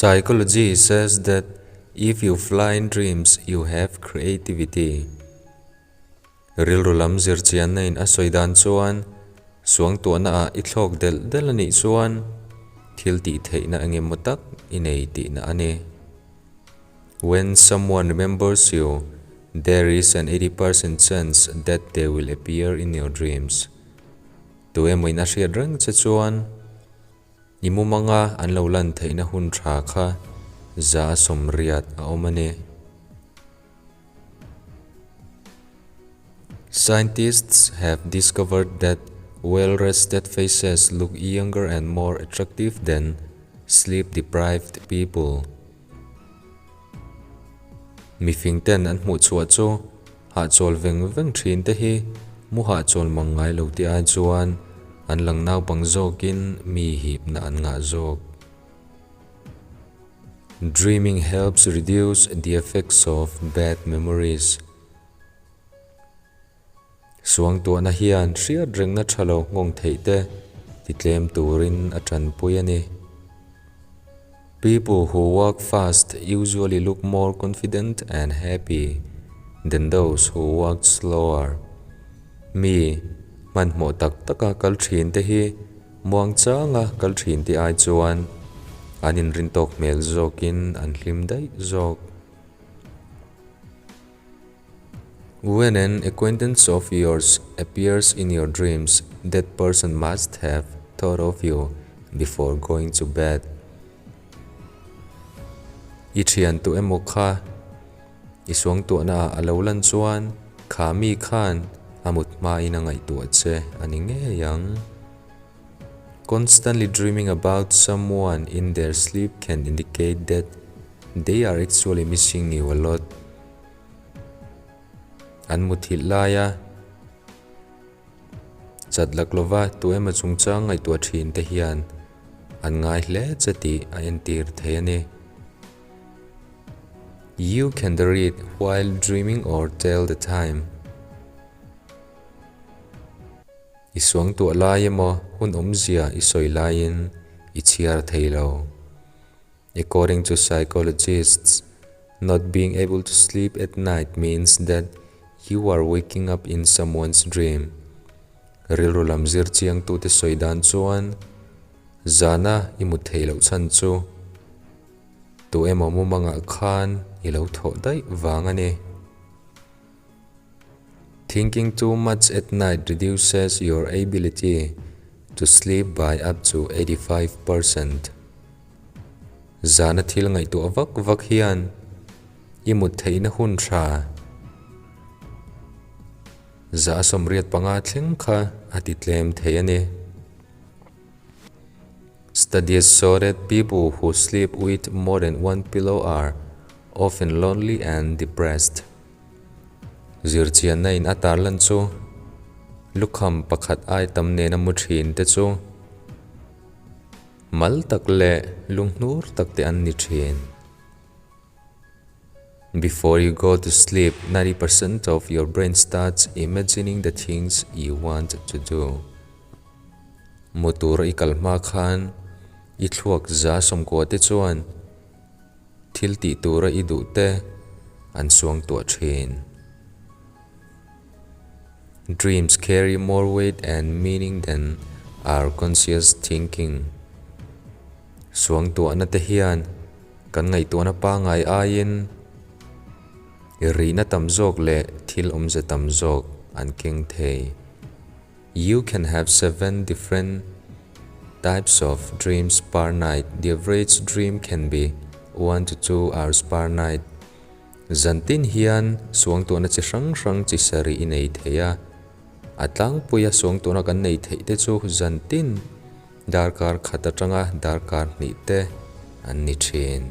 Psychology says that if you fly in dreams you have creativity. Rilru lam zirchianna in a sawi dan chuan suangtuahna ah i thlawk delh delh a nih chuan thil tih theihna engemaw tak i nei tihna a ni. When someone remembers you, there is an 80% chance that they will appear in your dreams. Tu emaw in a hriat reng che chuan I mumanga an lo lan theihna hun tha kha 80% a awm a ni. Scientists have discovered that well-rested faces look younger and more attractive than sleep-deprived people. Mifing ten an hmuh chhuah chu hahchawl veng veng thin te hi mu hahchawl mang ngai lo tih ai chuan an lang naupang zawkin mi hipna an ngah zawk. Dreaming helps reduce the effects of bad memories. Suangtuahna hian hriat rengna tha lo nghawng theih te titlem turin a tanpui a ni. People who walk fast usually look more confident and happy than those who walk slower. Mi hmanhmawh tak taka kal thin te hi muangchanga kal thin te ai chuan an inrintawk hmel zawkin an hlim daih zawk. When an acquaintance of yours appears in your dreams, that person must have thought of you before going to bed. I thian tu emaw kha i suangtuahna ah a lo lan chuan kha mi khan a mut hmain a ngaihtuah che a ni ngei ang. Constantly dreaming about someone in their sleep can indicate that they are actually missing you a lot. An muthilh laia chat lak lova tu emaw chungchang ngaihtuah thin te hian an ngai hle che tih a entir thei a ni. You can read while dreaming or tell the time. I suangtuah lai emaw hun awmzia i sawi laiin i chhiar thei lo. According to psychologists, not being able to sleep at night means that you are waking up in someone's dream. Rilru lam zir chiangtute sawi dan chuan zana i mut theih loh chhan chu tu emaw mumangah khan i lo thawh daih vang a ni. Thinking too much at night reduces your ability to sleep by up to 85%. Zana thil ngaihtuah vak vak hian i mut theihna hun tha 85% thleng kha a ti tlem thei a ni. Studies show that people who sleep with more than one pillow are often lonely and depressed. Zirchianna in a tarlan chu lukham pakhat ai tam nena mu thin te chu mal tak leh lunghnur tak te an ni thin. Before you go to sleep, 90% of your brain starts imagining the things you want to do. Mu tur i kal hma khan i thluak 90% te chuan thil tih tura i duh te an suangtuah thin. Dreams carry more weight and meaning than our conscious thinking. Suangtuahna te hian kan ngaihtuahna pangngai aiin rihna tam zawk leh thil awmze tam zawk an keng thei. You can have seven different types of dreams per night. The average dream can be 1 to 2 hours per night. Zantin hian suangtuahna chi hrang hrang chi sarih i nei thei a. A tlangpuia suangtuahna kan nei theih te chu zantin darkar khat atanga darkar hnih te an ni thin.